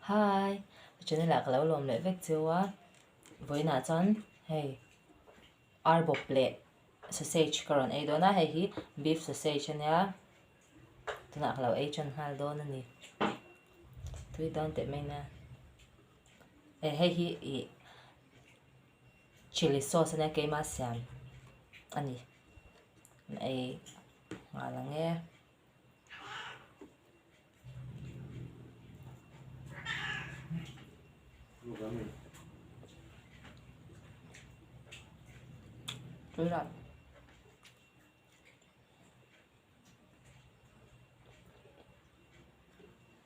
Hi channel ah ka lo lawm leh vek cheu a vawiinah chuan hei arbawp leh sausage ka rawn ei dawn a hei hi beef sausage a nia tunah ka lo ei tan nghal dawn a ni tui dawn teh mai nia eh hei hi ih chilli sauce a nia keima siam a ni ei nghal ang e.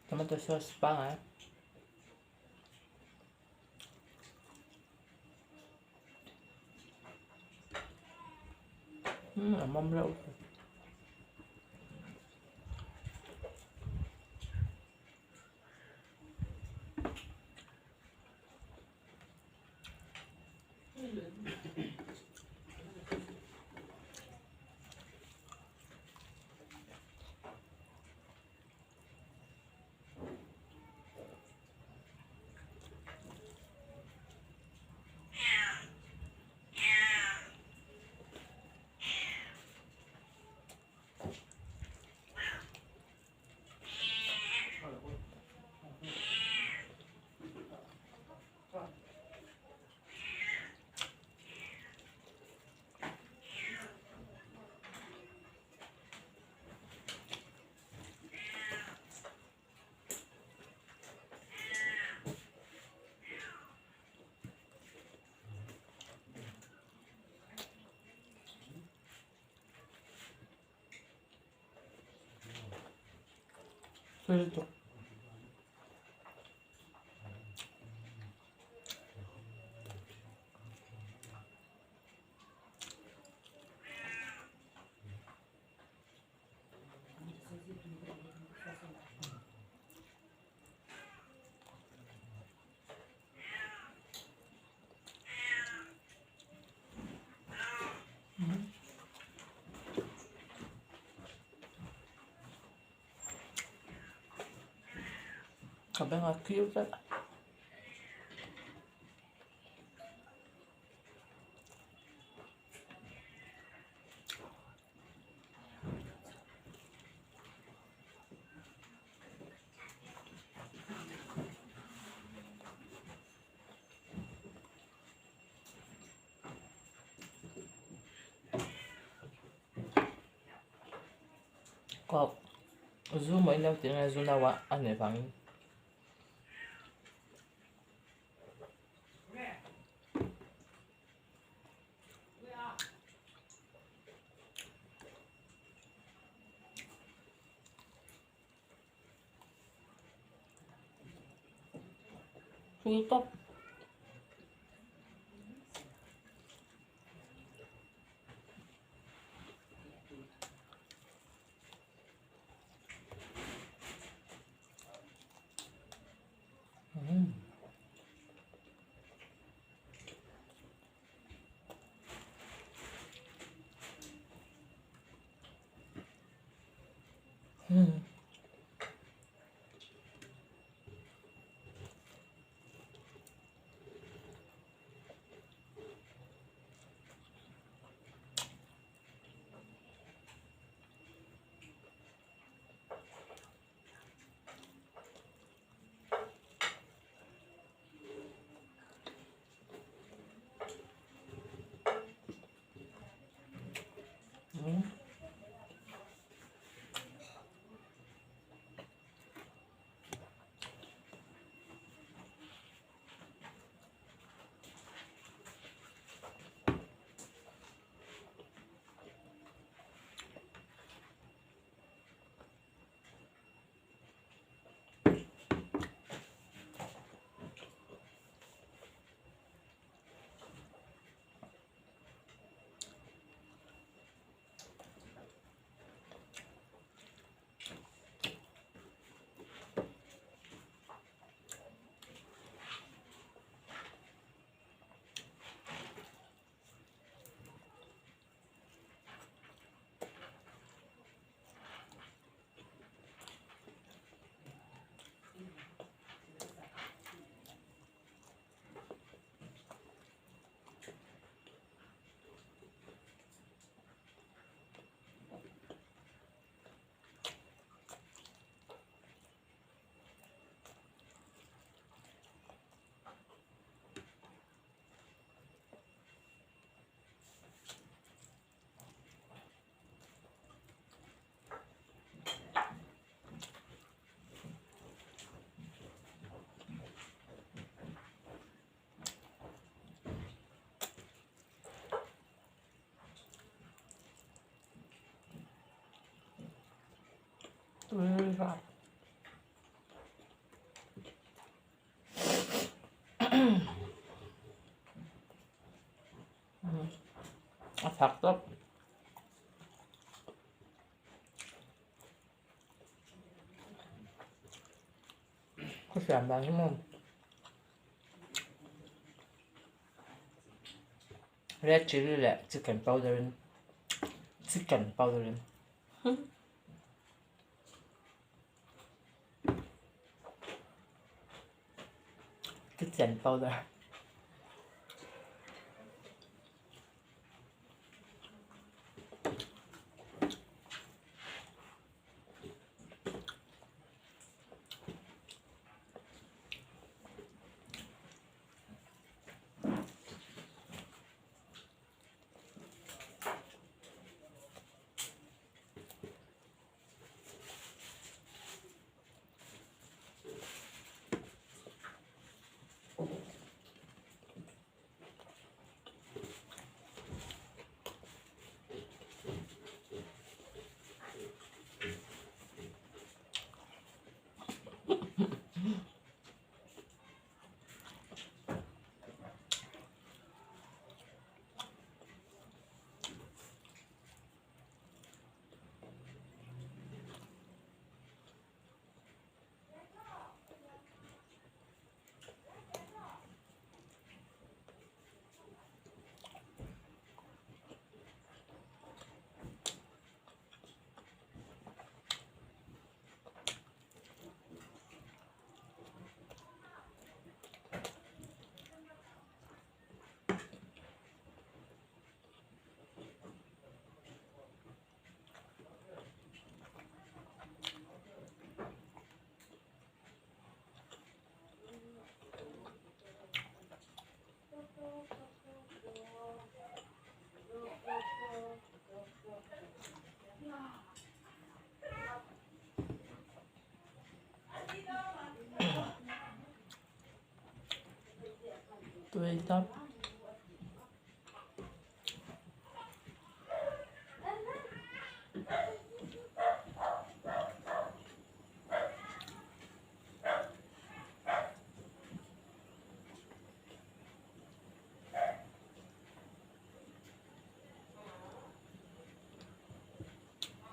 Tomato sauce pangai. A mawm reuh Tui lutuk. Ka beng a kiu vek. Kawk zu maw in lo tih nge zu no ah a nih vangin. Tui tawp. A thak tawp. Ka siam dan hi maw red chilli leh chicken powder in chicken powder in Kitchen powder. Tui tawp.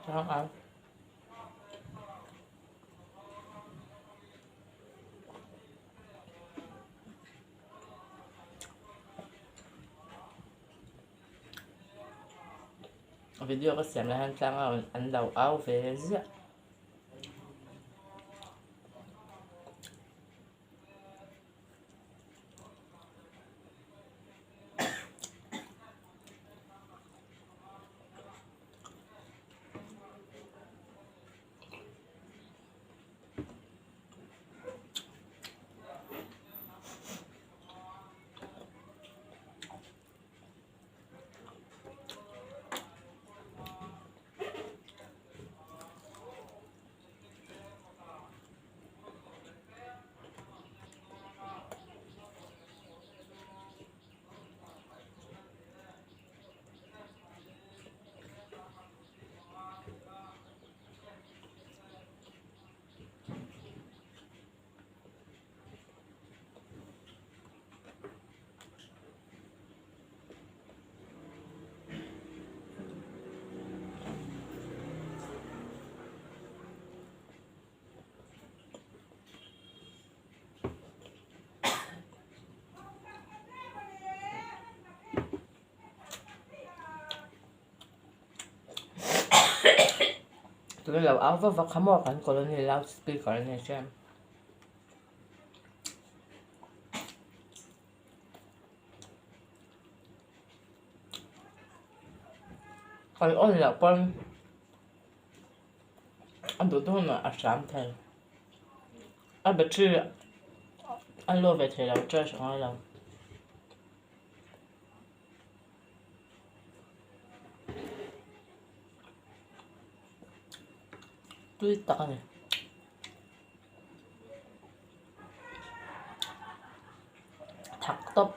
Tang ang. Video ka siam lai hian tlang a an lo au ve ziah. Tuna lo au vak vak kha maw kan colony loud speaker a ni sia. Kal awn loh pawn a duh duh hunah a hram thei. A battery a low ve thei lo charge a ngai lo. Tui tak a ni. Thak tawp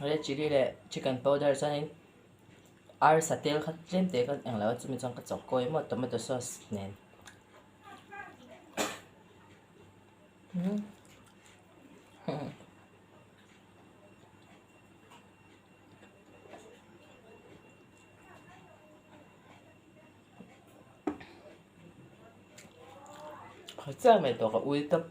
red chilli leh chicken powder chuanin arsa tel kha tlem te ka englo a chumi chuan ka chawk kawi maw tomato sauce nen. Chiang mai tawh ka ui tawp.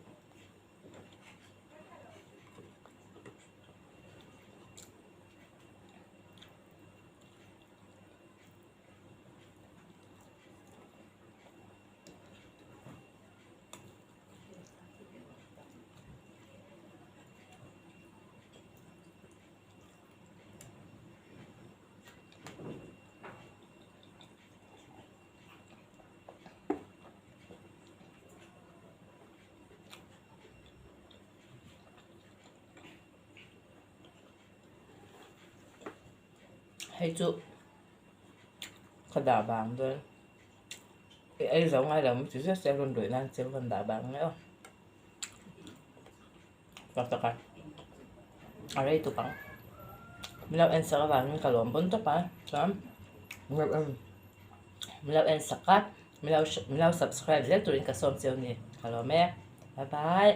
Hei chu ka dah vang dawn i ei zo ngai lo mai chi zet zet rawn rawih nan che rawn dah vang mai aw tak tak a a rei tuk ang min lo en sak avangin ka lawm pawn tawp a chuan min lo en sak a min lo min lo subscribe zel turin ka sawm cheu a ni ka lawm e bye bye.